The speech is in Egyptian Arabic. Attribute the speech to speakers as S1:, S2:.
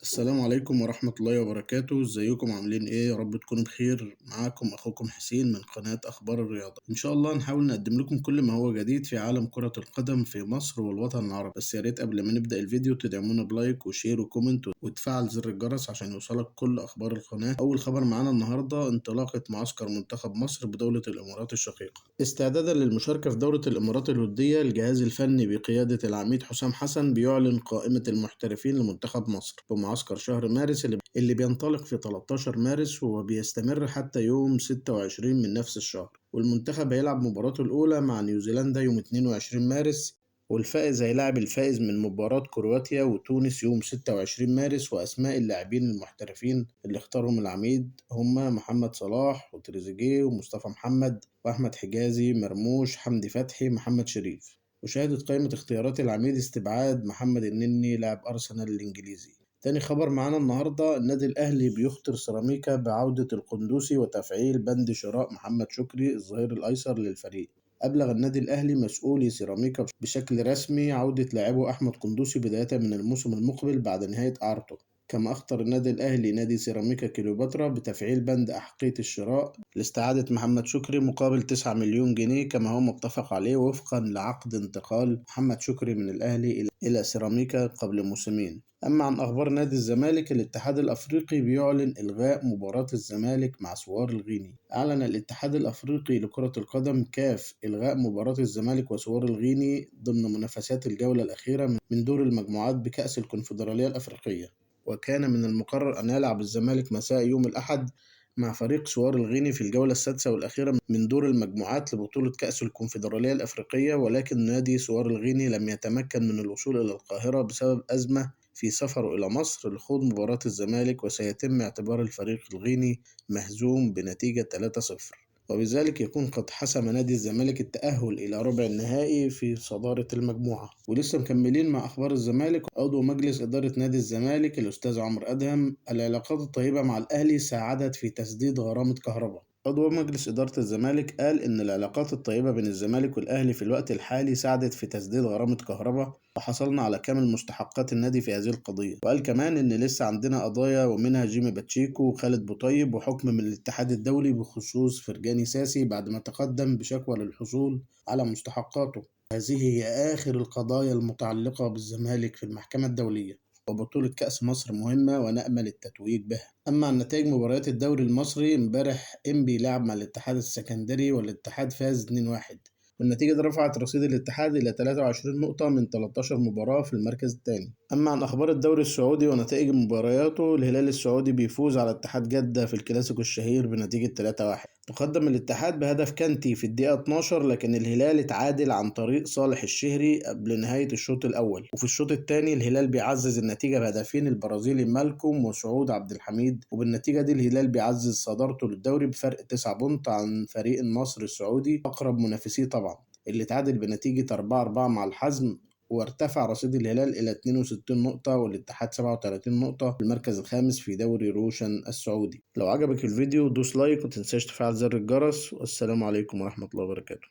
S1: السلام عليكم ورحمة الله وبركاته. ازيكم عاملين ايه؟ يا رب تكونوا بخير. معاكم اخوكم حسين من قناة اخبار الرياضة. ان شاء الله نحاول نقدم لكم كل ما هو جديد في عالم كرة القدم في مصر والوطن العربي. بس يا ريت قبل ما نبدأ الفيديو تدعمونا ب like و share و comment وتفعل زر الجرس عشان يوصلك كل اخبار القناة. اول خبر معانا النهاردة انطلاقة معسكر منتخب مصر بدولة الامارات الشقيقة استعدادا للمشاركة في دورة الامارات الودية. الجهاز الفني بقيادة العميد حسام حسن بيعلن قائمة المحترفين لمنتخب مصر بمعسكر شهر مارس اللي بينطلق في 13 مارس وبيستمر حتى يوم 26 من نفس الشهر. والمنتخب هيلعب مباراته الأولى مع نيوزيلندا يوم 22 مارس، والفائز هيلاعب الفائز من مباراة كرواتيا وتونس يوم 26 مارس. وأسماء اللاعبين المحترفين اللي اختارهم العميد هما محمد صلاح وتريزيجيه ومصطفى محمد وأحمد حجازي، مرموش، حمدي فتحي، محمد شريف. وشهدت قائمة اختيارات العميد استبعاد محمد النني لاعب أرسنال الإنجليزي. تاني خبر معانا النهاردة، النادي الأهلي بيخطر سيراميكا بعودة القندوسي وتفعيل بند شراء محمد شكري الظهير الأيسر للفريق. أبلغ النادي الأهلي مسؤولي سيراميكا بشكل رسمي عودة لاعبه أحمد قندوسي بداية من الموسم المقبل بعد نهاية إعارته. كما أخطر النادي الأهلي نادي سيراميكا كليوباترا بتفعيل بند أحقية الشراء لاستعادة محمد شكري مقابل 9 مليون جنيه كما هو متفق عليه وفقا لعقد انتقال محمد شكري من الأهلي إلى سيراميكا قبل موسمين. أما عن أخبار نادي الزمالك، الاتحاد الأفريقي بيعلن إلغاء مباراة الزمالك مع سوار الغيني. أعلن الاتحاد الأفريقي لكرة القدم كاف إلغاء مباراة الزمالك وسوار الغيني ضمن منافسات الجولة الأخيرة من دور المجموعات بكأس الكونفدرالية الأفريقية. وكان من المقرر أن يلعب الزمالك مساء يوم الأحد مع فريق سوار الغيني في الجولة السادسة والأخيرة من دور المجموعات لبطولة كأس الكونفدرالية الأفريقية، ولكن نادي سوار الغيني لم يتمكن من الوصول إلى القاهرة بسبب أزمة في سفره إلى مصر لخوض مباراة الزمالك، وسيتم اعتبار الفريق الغيني مهزوم بنتيجة 3-0، وبذلك يكون قد حسم نادي الزمالك التأهل إلى ربع النهائي في صدارة المجموعة. ولسه مكملين مع أخبار الزمالك. عضو مجلس إدارة نادي الزمالك الأستاذ عمرو أدهم: العلاقات الطيبة مع الأهلي ساعدت في تسديد غرامة كهرباء. عضو مجلس إدارة الزمالك قال إن العلاقات الطيبة بين الزمالك والأهلي في الوقت الحالي ساعدت في تسديد غرامة كهرباء، وحصلنا على كامل مستحقات النادي في هذه القضية. وقال كمان إن لسه عندنا قضايا ومنها جيمي باتشيكو وخالد بوطيب وحكم من الاتحاد الدولي بخصوص فرجاني ساسي بعد ما تقدم بشكوى للحصول على مستحقاته. هذه هي آخر القضايا المتعلقة بالزمالك في المحكمة الدولية. وبطولة كأس مصر مهمة ونأمل التتويج بها. أما عن نتائج مباريات الدوري المصري، امبارح إنبي لعب مع الاتحاد السكندري والاتحاد فاز 2-1، والنتيجة دي رفعت رصيد الاتحاد إلى 23 نقطة من 13 مباراة في المركز الثاني. أما عن أخبار الدوري السعودي ونتائج مبارياته، الهلال السعودي بيفوز على اتحاد جدة في الكلاسيكو الشهير بنتيجة 3-1. تقدم الاتحاد بهدف كانتي في الدقيقة 12، لكن الهلال اتعادل عن طريق صالح الشهري قبل نهاية الشوط الأول. وفي الشوط الثاني الهلال بيعزز النتيجة بهدفين البرازيلي مالكوم وسعود عبد الحميد، وبالنتيجة دي الهلال بيعزز صدارته للدوري بفرق 9 بونت عن فريق النصر السعودي أقرب منافسيه طبعا، اللي اتعادل بنتيجة 4-4 مع الحزم. وارتفع رصيد الهلال إلى 62 نقطة والاتحاد 37 نقطة في المركز الخامس في دوري روشن السعودي. لو عجبك الفيديو دوس like ومتنساش تفعل زر الجرس، والسلام عليكم ورحمة الله وبركاته.